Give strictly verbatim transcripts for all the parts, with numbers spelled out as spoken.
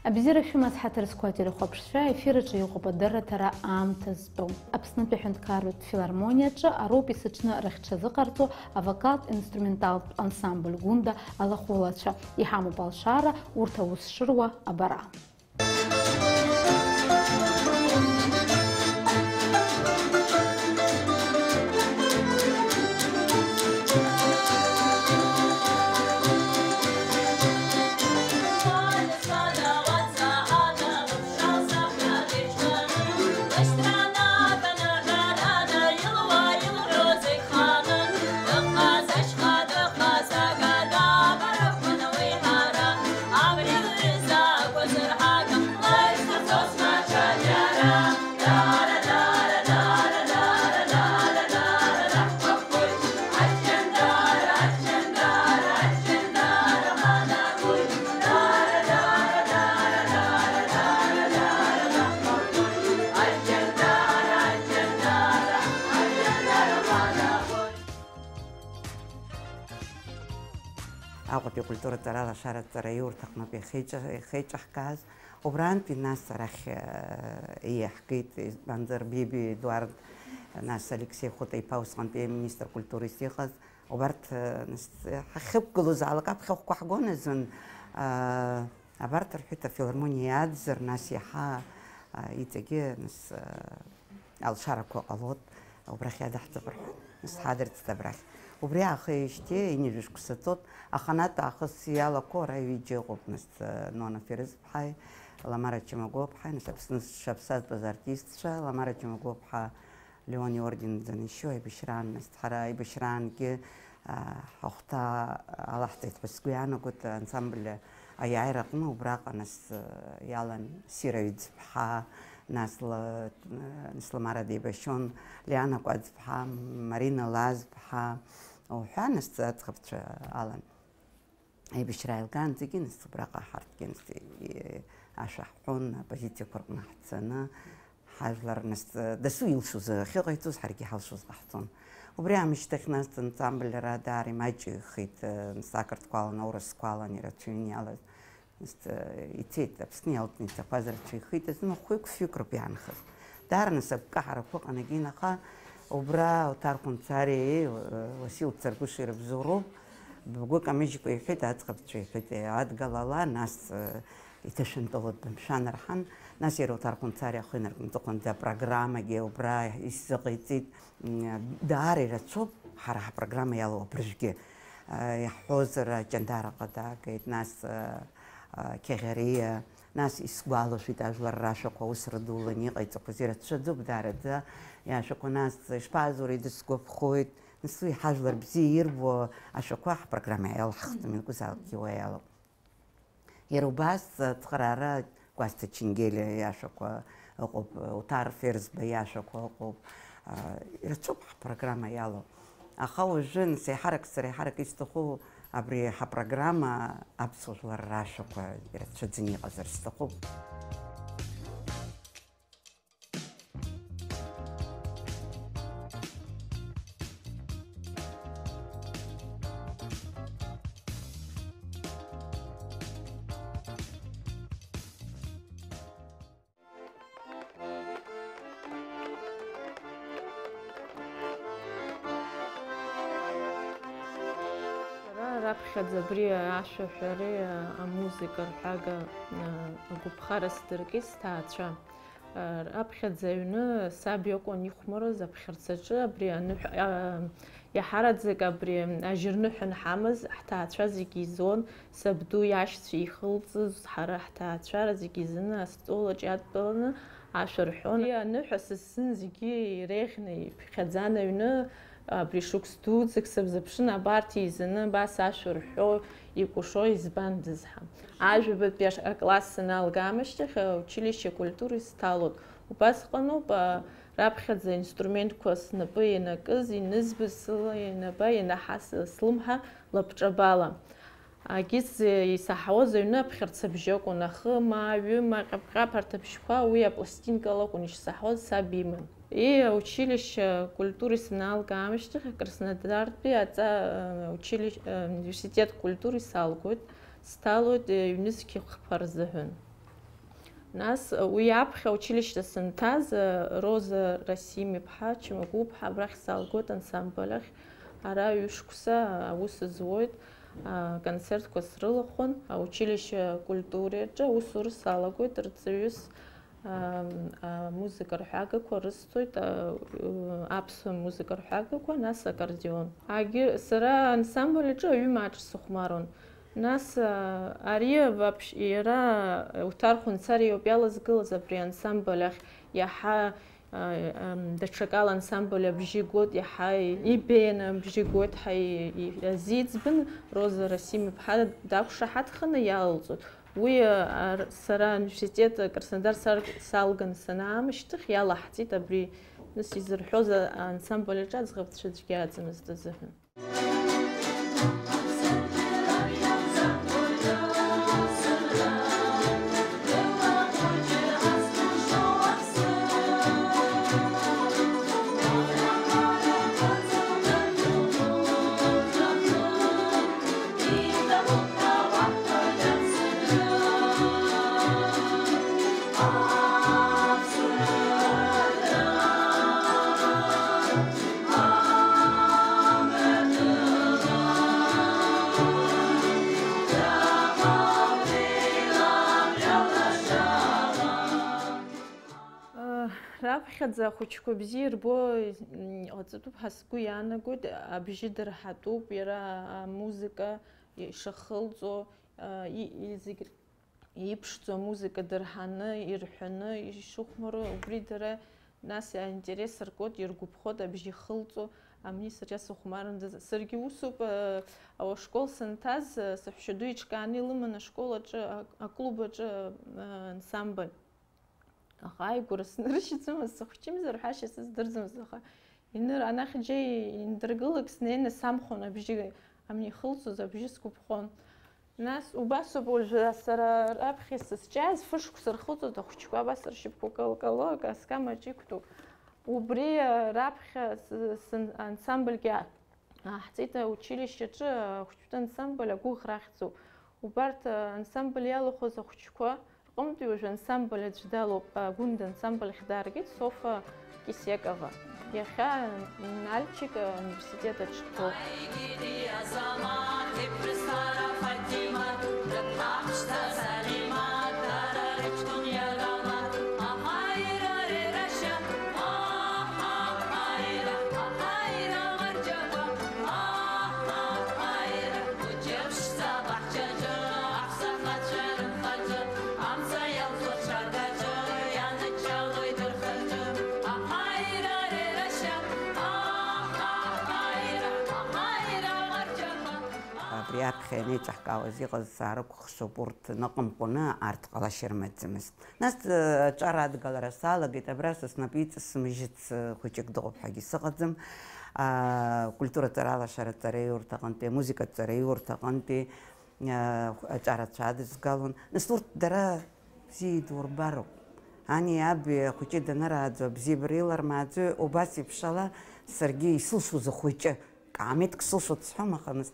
Абзиара шәымаз, ҳаҭыр зқәу ателехәаԥшцәа, аефир аҿы иҟоуп адырраҭара аамҭа зтәу. Аԥснытәи аҳәынҭқарратә филармониаҿы ароупис аҽны рыхьчазыҟарҵо авокалтә инструменталтә ансамбль Гәында алахәылацәа. Иҳамоуп алшара урҭ аус шыруа абара. Аҟәатәи акультуратә ҵара алашаратә ҵараиурҭаҟнытә иахеиҿа-, иахеиҿаҳкааз, убрантәи нас арахь, э, иаҳгеит, избанзар, Биби Едуард, нас Алексеи Хәыта-иԥа, усҟантәи аминистр культурас иҟаз, убарҭ, э, нас, ҳахьықәгылоз аалак аԥхьахәқәа ҳгон азын, э, абарҭ рҳәеит, афилармониа иаӡзар, нас иаҳа, э, иҵегьы, нас, э, алшарақәа ҟалоит, убрахь иадаҳҵап рҳәоит, нас ҳадырҵт абрахь. Убри аахижьҭеи ҩажәи шықәса ҵуеит, аханатә аахыс иалақәоу ара ҩыџьа ыҟоуп, нас, э, Нона Ферызԥҳаи Ламара Чамагәыԥҳаи, нас Аԥсны зҽаԥсазтәыз артистцәа, Ламара Чамагәыԥҳа Леон иорден дзанашьо аибашьраан, нас ҳара аибашьраангьы, а, ҳахәҭа алаҳҵеит ҳәа сгәы иаанагоит, ансамбль аиааира аҟны убраҟа, нас, э, иалан Сира Ҩӡԥҳа, нас Ла-, э, нас Ламара деибашьон, Лиана Кәаӡԥҳа, Марина Лазԥҳа, уҳәа, нас аӡӷабцәа алан. Аибашьра ааилгаанӡагьы, нас, убраҟа ҳарҭгьы, нас, и-, ашәа ҳҳәон, апозициақәа рҟны ҳцаны, ҳажәлар, нас, дасу илшоз ахьыҟаиҵоз, ҳаргьы ҳалшоз ҟаҳҵон. Убри аамышьҭахь, нас, ансамбль ара даара имаҷҩхеит, нас, ақырҭқәа алан, аурысқәа алан, ирацәаҩын иалаз. Нас, ицеит, Аԥсны иалҵны ицақәаз рацәаҩхеит, азы махәык-фҩык роуп иаанхаз. Даара, нас, агәкаҳарақәа ыҟан егьин, аха убра Оҭар Хәынцариеи, Уасил Царгәыши рыбзоуроуп. Бгәы камыжькәа иҳәеит, аӡӷабцәа иҳәеит, адгалала, нас, э, иҭышәынтәалоит бымшәан рҳан, нас иара Оҭар Хәынцариа ахы инаркны аҵыхәанӡа апрограммагьы убра исзыҟаиҵеит. М, даара ирацәоуп ҳара ҳапрограмма иалоу абыржәгьы. Э, иаҳҳәозар, Ҷандараҟа даагеит, нас, э, э, Кьаӷьариа, нас исгәалашәеит ажәлар рашәақәа аус рыдуланы иҟаиҵақәаз, ирацәаӡоуп даараӡа иашәақәа, нас, ишԥаазури, дысгәаԥхоит, нас уи ҳажәлар бзиа ирбо ашәақәа ҳпрограмма иалаҳхтәым, иакәзаалакгьы уа иалоуп. Иара убас ацхыраара Кәасҭа Ченгелиа иашәақәа ыҟоуп, Уҭар Ферзба иашәақәа ыҟоуп, а, ирацәоуп ҳпрограмма иалоу. Аха уажәы, нас, еиҳарак сара еиҳарак исҭаху абри ҳапрограмма аԥсуа жәлар рашәақәа ирацәаӡаны иҟазар сҭахуп. Сара раԥхьаӡа абри ашәаҳәареи амузыка рҳәага, а, агәаԥхара сдыркит сҭаацәа. Раԥхьаӡа аҩны саб иакәын ихәмарыз аԥхьарцаҿы, абри аныҳәа, а, иаҳараӡак абри ажьырныҳәа анҳамаз, ҳҭаацәа зегьы изон, сабду иашьцәа ихылҵыз, ҳара ҳҭаацәа зегьы изыны астол аҿы иадтәаланы ашәа рҳәон. Ари аныҳәа са сзын зегьы иреиӷьны иԥхьаӡан аҩны. Абри шықәс дуӡӡак сыбзыԥшын, абарҭ еизаны абас ашәа рҳәо, икәашо избандаз ҳәа. Ажәабатәи аш-, акласс саналга аамышьҭахь, аучилишьче культура исҭалон. Убасҟаноуп, а, раԥхьаӡа аинструментқәа снапы ианакыз, инызбаз сыла ианаба, ианаҳа сы-, слымҳа лабҿабала. Агьыс исаҳауаз аҩны аԥхьарца абжьы акәын, ахы ма, аҩы ма, ҟьаԥ-ҟьаԥ арҭ абжьқәа уи апластинкала акәын ишсаҳауаз, саб иман. Ии, аучилишьче культура саналга аамышьҭахь, Краснодартәи аҵа, э, училищ-, э, университет культура салгоит, сҭалоит, э, ҩнызқь хԥа рзыҳәан. Нас уи аԥхьа аучилишьче сынҭаз, Роза Расим-иԥҳа Чмагәуԥҳа абрахь салгоит ансамбль ахь. Ара ҩышықәса аус зуеит, аконцертқәа срылахәын, аучилишьче культуреи аҿы аусура салагоит, рҵаҩыс, а, амузыка рҳәагақәа рысҭоит, а, аԥсуа музыка рҳәагақәа, нас аккордеон. Агьы-, сара ансамбль аҿы аҩымааҿ сыхәмаруан. Нас, а, ари вообще, иара, а, Уҭар Хәынцариа иоуп иалазгылаз абри ансамбль ахь, иаҳа, а, ам, даҽакала ансамбль абжьы гот, иаҳа ибеианы абжьы гот ҳәа и-, и-, иазиӡбан, Роза Расим-иԥҳа дақәшаҳаҭханы иалалҵоит. Уи, а, ар-, сара ауниверситет, а, Краснодар сар-, салган санаамышьҭахь иалаҳҵеит абри, нас изырҳәоз, а, ансамбль аҿы аӡӷабцәа аӡәгьы ыҟаӡамызт азыҳәан. Раԥхьаӡа ахәыҷқәа бзиа ирбо, м, ҟаҵатәуп ҳәа сгәы иаанагоит, абжьы дырҳатәуп, иара амузыка ишахылҵо, а, и-, и-, зегь иԥшӡоу амузыка дырҳаны, ирҳәаны ишыхәмаруа, убри дара нас аинтерес ргоит, иргәаԥхоит абжьы ихылҵо, амни сара сыхәмарындаз. Саргьы усоуп, э, ашкол санҭаз, э, саҳәшьаду иҿкааны илыман ашкол аҿы, а-, аклуб аҿы, э, ансамбль. Аха ааигәара сныршьӡомызт, сыхәҷымзар ҳәашьа сыздырӡомызт, аха иныр-, анахь џьа индыргылак снеины самхон абжьы, амни ихылҵоз абжьы сгәаԥхон. Нас убасоуп уажәы сара раԥхьа сызҿиаз, фышықәса рхылҵуеит ахәыҷқәа, абас ршьапқәа калкало, акаскам аҿы иқәтәоуп. Убри, а, раԥхьа с-, сан-, ансамбльгьы а-, ааҳҵеит аучилишьче аҿы ахәыҷтәы ансамбль агәыӷра ахьӡуп. Убарҭ, а, ансамбль иалахәыз ахәыҷқәа рҟынтәи уажәы ансамбль аӡә далоуп, а, Гәында ансамбль ахь дааргеит Софа Кисекова. Иахьа Нальчик ауниверситет аҿы дтәоуп. Абри аԥхьа ианеиҿаҳкаауаз иҟаз саарықәхшоуп, урҭ ныҟәымҟәаны арҭ ҟалашьа рымаӡамызт. Нас, э, аҿар адгалара салагеит, абра са снапы иҵысмыжьыц, э, хәыҷык дыҟоуп ҳәагьы сыҟаӡам. А, культуратә ҵара алашара аҵараиурҭа аҟынтәи, амузыкатә ҵараиурҭа аҟынтәи, а, аҿарацәа адызгалон. Нас урҭ дара бзиа идурбароуп. Ани аби ахәыҷы данырааӡо, абзиабара илармааӡои, убас еиԥш ала саргьы исылшоз ахәыҷы, каамеҭк сылшоит сҳәом, аха нас,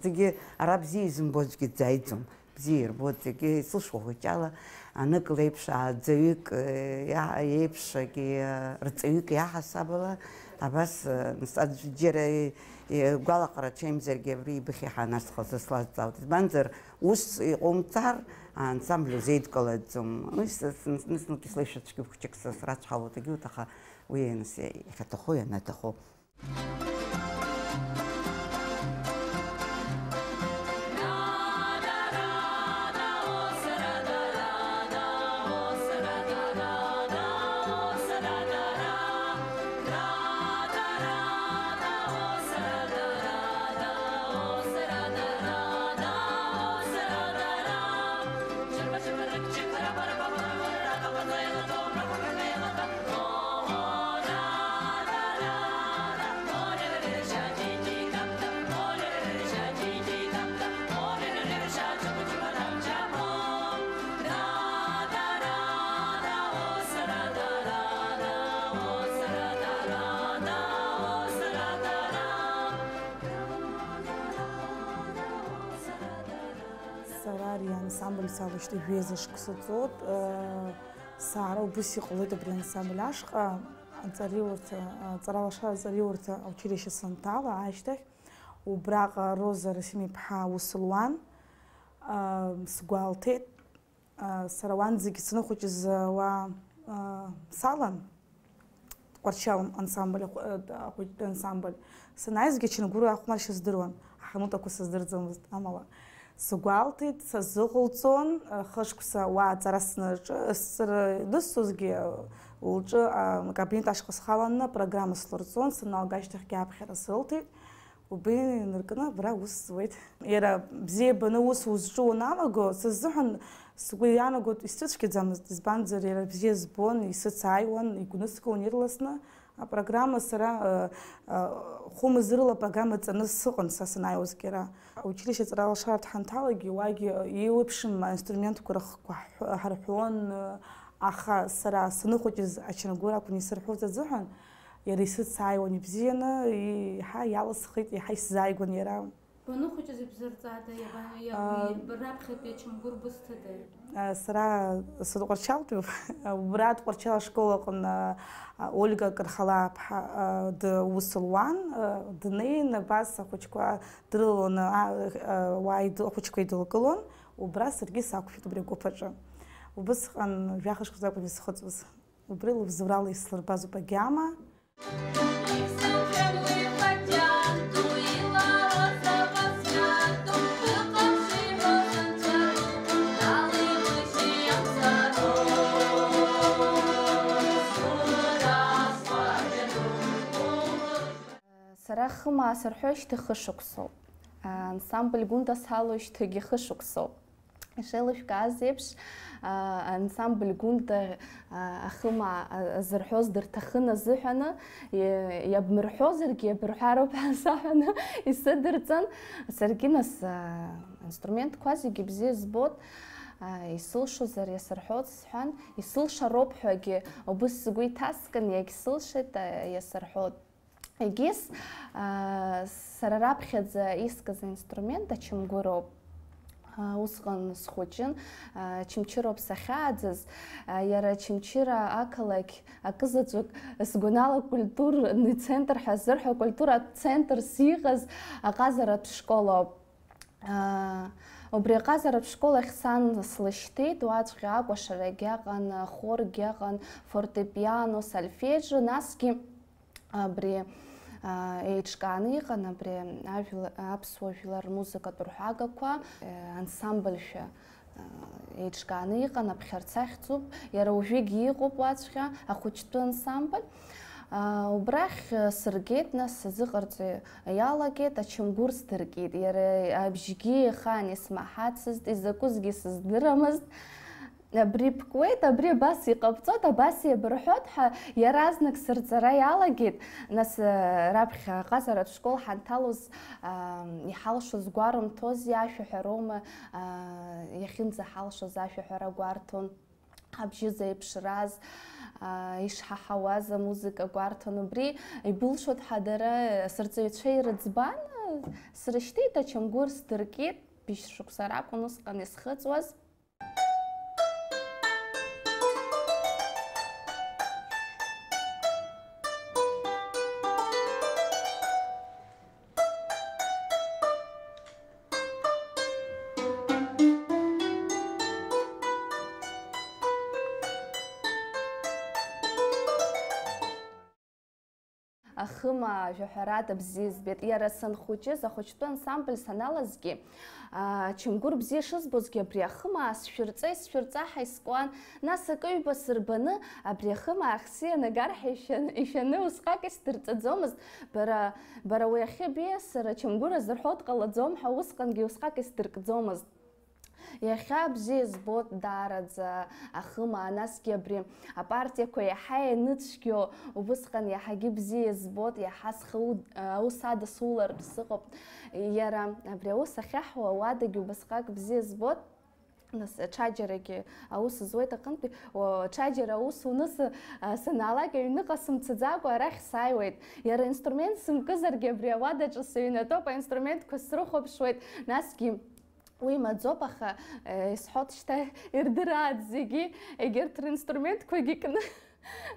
зегьы ара бзиа изымбо аӡәгьы дзааиӡом. Бзиа ирбоит зегьы, исылшо ахәыҷы ала, анык леиԥш, ааӡаҩык, э, иа-, иеиԥш, акы, э, рҵаҩык иаҳасаб ала, абас, э, нас аӡә џьара, э, гәалаҟара ҽеимзаргьы абри ибыхьи ҳәа анасхаз слазҵаауеит. Избанзар, ус иҟоумҵар, аансамбль узеидкылаӡом. Уи са, са, зны-знык ислеишәа цәгьоуп, хәыҷык са срацәҳауеит, егьурҭ, аха уи, нас, иахьаҭаху, ианаҭаху. Ансамбль салышьҭ жәеиза шықәса ҵуеит. Сара убыс иҟалеит абри ансамбль ашҟа, аҵараиурҭа, аҵаралашара аҵараиурҭа аучилишье санҭала ашьҭахь, убраҟа Роза Расим-иԥҳа аус луан, сгәалҭеит. Сара уанӡагьы саныхәыҷыз уа салан, Тҟәарчал ансамбль, ахәыҷтәы ансамбль. Санааизгьы Чынгәыр ахәмаршьа здыруан, ҳанутәақәа сыздырӡомызт, амала сгәалҭеит, сазыҟалҵон, хышықәса уа аҵара снаҿы, сҵара дысҵозгьы лҿы акабинет ашҟа схаланы апрограмма слырҵон, саналга ашьҭахьгьы аԥхьара сылҭеит. Убри инаркны абра аус зуеит. Иара бзиа баны аус узҿу уаналаго, са сзыҳәан сгәы иаанагоит, исцәыцәгьаӡамызт, избанзар, иара бзиа збон, исыцааиуан, игәныскылон ирласны. Апрограмма сара, э, э, хәымз рыла апрограмма ҵаны сыҟан са санааиуазгьы ара. Аучилишье аҵаралашаратә ҳанҭалагьы, уагьы еиуеиԥшым аинструментқәа рыхқәа ҳҳәо-, ҳарҳәон, э, аха сара саныхәыҷыз ачынгәыр акәын исырҳәоз азыҳәан, иара исыцааиуан ибзианы, еиҳа иалысхит, еиҳа исзааигәан иара. Баныхәыҷыз ибзырҵада, иаба-, иаба-, Аа. Раԥхьатәи ачамгәыр бысҭада? Сара сытҟәарчалтәиуп. Убра Тҟәарчал ашкол аҟны, а, Ольга Кархалаԥҳа, а, дус луан, а, днеин, абас ахәыҷқәа дрылаланы, а, а, уа идл-, ахәыҷқәа идылкылон, убра саргьы сақәшәеит убри агәыԥ аҿы. Убысҟан жәаха шықәса акәын исхыҵуаз. Убри лыбзоурала ислырбазоуп агьама. Сара хымаа сырҳәоижьҭеи хышықәсоуп. Ансамбль Гәында салоижьҭеигьы хышықәсоуп. Ишеилышәкааз еиԥш, а, ансамбль Гәында, а, ахымаа, а, зырҳәоз дырҭахын азыҳәаны, и-, иабмырҳәозаргьы, иабырҳәароуп ҳәа саҳәаны исыдырҵан. Саргьы нас, а, инструментқәа зегьы бзиа збоит, а, исылшозар иасырҳәоит сҳәан, исылшароуп ҳәагьы убыс сгәы иҭаскын, иагьсылшеит, а, иасырҳәоит. Егьыс, аа, сара раԥхьаӡа искыз аинструмент ачамгәыроуп. Аа, усҟан схәыҷын, аа, Очамчыроуп сахьааӡаз, аа, иара Очамчыра ақалақь акызаҵәык, сгәанала, культурный центр ҳәа азырҳәо, акультуратә центрс иҟаз аҟазаратә школ ауп. Аа, убри аҟазаратә школ ахь сан слышьҭеит, уаҵәҟьа акәашарагьы аҟан, ахоргьы аҟан, фортепиано, сольфеджио, насгьы Абри, а, еиҿкааны иҟан абри ажәла-, аԥсуа жәлар рмузыкатә рҳәагақәа, э, ансамбльшәа, а, еиҿкааны иҟан, аԥхьарца ахьӡуп, иара уажәыгьы иҟоуп уаҵәҟьа, ахәыҷтәы ансамбль. А, убрахь, э, сыргеит, нас сазыҟарҵо иалагеит, ачамгәыр сдыркит, иара абжьгьы ахаан исмаҳацызт, изакәызгьы сыздырамызт. Абри бкуеит, абри абас иҟабҵоит, абас еибырҳәоит ҳәа иаразнак сырҵара иалагеит. Нас, э, раԥхьа аҟазаратә школ ҳанҭалоз, аа, иҳалшоз гәарымҭози, ашәаҳәароума, аа, иахьынӡаҳалшоз ашәаҳәара гәарҭон, абжьы зеиԥшраз, аа, ишҳаҳауаз амузыка гәарҭон. Убри ибылшоит ҳәа дара, сырҵаҩцәа ирыӡбан, срышьҭит, ачамгәыр сдыркит, быжь шықәса ракәын усҟан исхыҵуаз. Ахымаа жәаҳәарада бзиа збеит. Иара санхәыҷыз, ахәыҷтәы ансамбль саналазгьы, аа, чамгәыр бзиа шызбозгьы, абри ахымаа сшәырҵа, исшәырҵа ҳәа искуан. Нас акы-ҩба сырбаны, абри ахымаа ахсиа нагар ҳәа ишәан-, ишәаны усҟак исдырҵаӡомызт. Бара, бара уи ахьы беиасыр, ачамгәыр азырҳәо дҟалаӡом ҳәа усҟангьы усҟак исдыркӡомызт. Иахьа бзиа избоит даараӡа ахымаа, насгьы абри апартиақәа иаҳа ианыцәгьоу, убысҟан иаҳагьы бзиа избоит, иаҳа схы у-, аус адысулартә сыҟоуп. Иара абри аус ахьаҳуа ауадагьы убасҟак бзиа збоит. Нас ҽаџьарагьы аус зуеит аҟынтәи, о, ҽаџьара аус уны сы-, а, санаалак аҩныҟа сымцаӡакәа арахь сааиуеит. Иара инструмент сымкызаргьы абри ауадаҿы сыҩнатәоуп, аинструментқәа срыхәаԥшуеит, насгьы Уи маӡоуп, аха, э, исҳәоит шьҭа ирдыраат зегьы, егьырҭ ринструментқәагьы кны,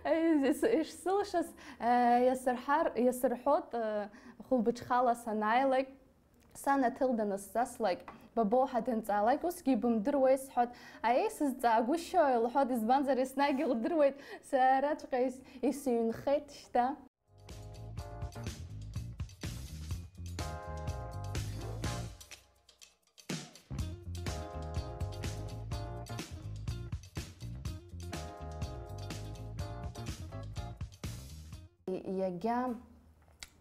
э, ис-, ишсылшаз, э, иасырҳар-, иасырҳәоит, э, хәылбыҽхала санааилак, сан аҭел данысзаслак, бабоу ҳәа данҵаалак, усгьы ибымдыруеи сҳәоит, аиеи, сызҵаагәышьои лҳәоит, избанзар, еснагь илдыруеит, сараҵәҟьа ис-, исыҩнхеит шьҭа. Иагьа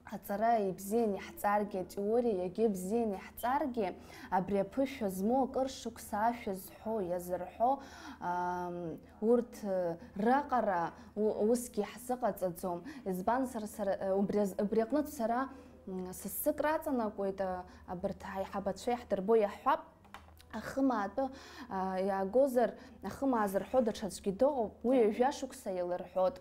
аҵара ибзиан иаҳҵаргьы, атеориа иагьа ибзиан иаҳҵаргьы, абри аԥышәа змоу акыр шықәса ашәа зҳәо, иазырҳәо, ам, урҭ, э, раҟара у-, усгьы ҳзыҟаҵаӡом. Избанзар, сара, э, убри аз-, убри аҟнытә сара, м, сасык раҵанакуеит, э, абарҭ аиҳабацәа иаҳдырбо иаҳҳәап, ахымаатәы, а, иаагозар, ахымаа зырҳәо даҽаӡәгьы дыҟоуп, уи ҩажәа шықәса илырҳәот.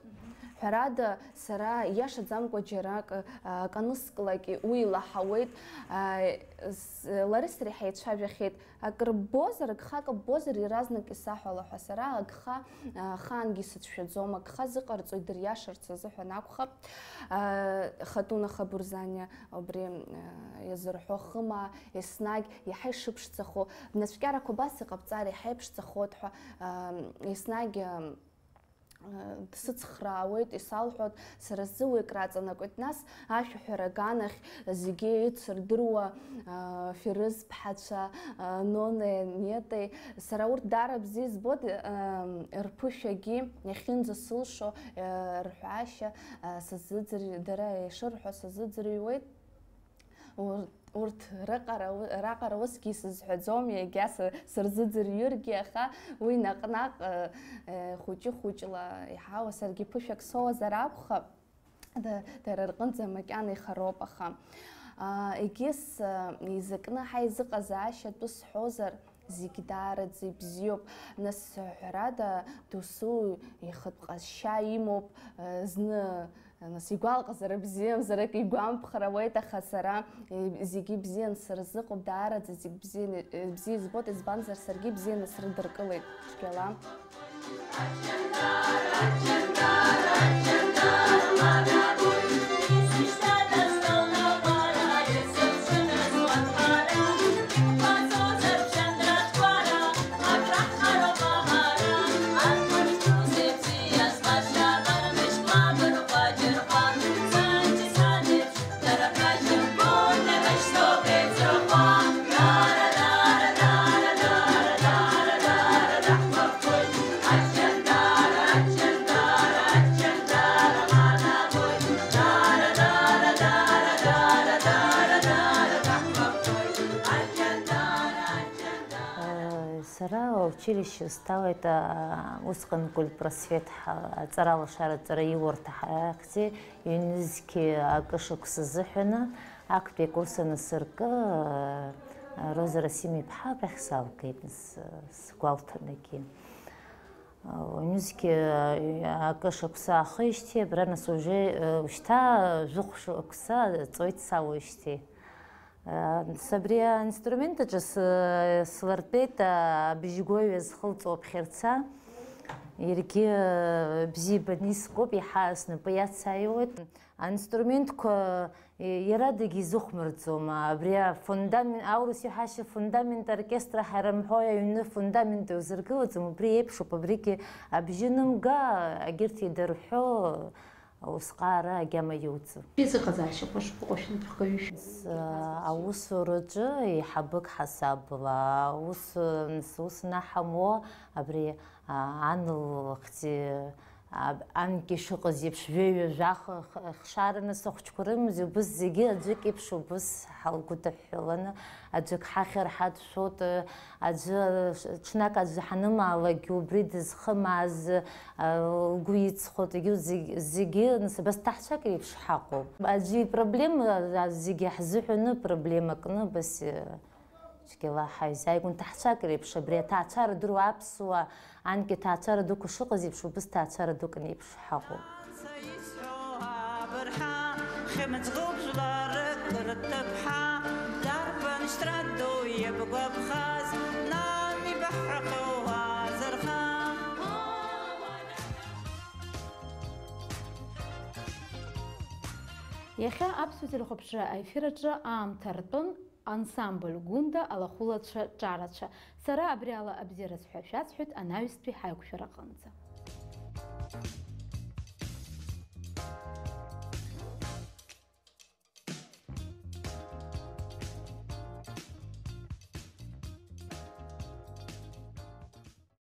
Ҳәарада, сара ииашаӡамкәа џьарак, а, акы анысклак, уи илаҳауеит. А, с-, лареи сареи ҳаицәажәахьеит. Акрыббозар, агха акыббозар, иаразнак исаҳәала ҳәа, сара агха, а, ахаангьы сыцәшәаӡом, агха зыҟарҵо идыриашарц азыҳәан акәхап. А, Хатуна Хабурзаниа убри, а, иазырҳәо хымаа, еснагь иаҳа ишыԥшӡахо, бнацәкьарақәа абас иҟабҵар иаҳа иԥшӡахоит ҳәа, а, еснагь, а, дсыцхраауеит, исалҳәоит, сара сзы уи акраҵанакуеит. Нас ашәаҳәара аганахь зегьы еицырдыруа, а, Ферыз ԥҳацәа, а, Нонеи Нетеи, сара урҭ даара бзиа избоит, а, рԥышәагьы иахьынӡасылшо, а, рҳәашьа, а, сазыӡырҩ-, дара ишырҳәо сазыӡырҩуеит. Ур-, урҭ рыҟара, раҟара усгьы исызҳәаӡом, иагьа сы-, сырзыӡырҩыргьы, аха уи наҟ-наҟ, э, э, хәыҷы-хәыҷла иҳауа, саргьы ԥышәак соуазар акәхап, да-, дара рҟынӡа макьана ихароуп, аха, а, егьыс, э, изакны ҳаизыҟазаашьа атәы сҳәозар, зегь даараӡа ибзиоуп. Нас, ҳәарада, досу ихатә ҟазшьа имоуп, э, зны Нас игәалаҟазара бзиамзар акы игәамԥхар ауеит, аха сара, э, зегьы бзиан сырзыҟоуп, даараӡа зегь бзиан, э, бзиа избоит, избанзар саргьы бзианы срыдыркылеит цәгьала. Сара аучилишьче сҭалеит, а, усҟан культпросвет ҳа-, аҵаралашара, аҵараиурҭа ҳахьӡи, ҩнызқьи акы шықәса азыҳәаны актәи акурс анасыркы, а, Роза Расим-иԥҳа абрахь салгеит, с-, сгәалҭанагьы. А, ҩнызқьи, а, акы шықәса аахижьҭеи абра, нас, уже, а, шьҭа жәохә шықәса ҵуеит сауижьҭеи. Э, абри аинструмент аҿы с-, слыртәеит, э, абжьгәаҩа зхылҵуа аԥхьарца. Иаргьы, э, бзиа ибаны искуп, иаҳа снапы иацааиуеит. Аинструментқәа, э, иарадагьы изыхәмарӡом. Абри афундамент, аурыс иҳәашьа фундамент оркестр ҳәа рымҳәои аҩны фундамент иузыргылаӡом, убри еиԥшуп, абригьы абжьы нымга, агьырҭ идырҳәо, Усҟаара агьама иуӡом. Изыҟазаашьақәа шԥаҟоу шәынтәхгаҩышәа? С-, аусураҿы еиҳабык ҳасабла аус, ус наҳамуа абри, а, ан лыхьӡи, а, анкьа ишыҟаз еиԥш, ҩеҩажәаха х-, хшараны сыхәҷқәа рымзи, убыс зегьы аӡәык еиԥш убыс ҳалгәыдыҳәҳәаланы, аӡәык ҳахьыр ҳаӡәшәоит, аӡәы, ҽнак аӡәы ҳанымаалакгьы убри дызхымааз, а, лгәы иҵхоит, егьи зегь-, зегьы, нас, абас ҭаацәак реиԥш ҳаҟоуп. Аӡәы ипроблема, а, зегьы ҳзыҳәаны проблема кны, абас, э, цәгьала ҳаизааигәан ҭаацәак реиԥш, абри аҭаацәара дыруа аԥсуаа, анкьа ҭаацәара дуқәа шыҟаз еиԥш, убыс ҭаацәара дук неиԥш ҳаҟоуп. Анцәа исҳәо абырҳа, хьымӡӷуп жәларык рҭыԥҳа, дарбан Ԥсра ду иабгәаԥхаз, нан ибаҳҳәахьоу уаазырха. Иахьа аԥсуа телехәаԥшра аефир аҿы аамҭа ртәын ансамбль Гәында алахәылацәа ҿарацәа. Сара абри ала абзиараз ҳәа шәасҳәоит анаҩстәи ҳаиқәшәараҟынӡа.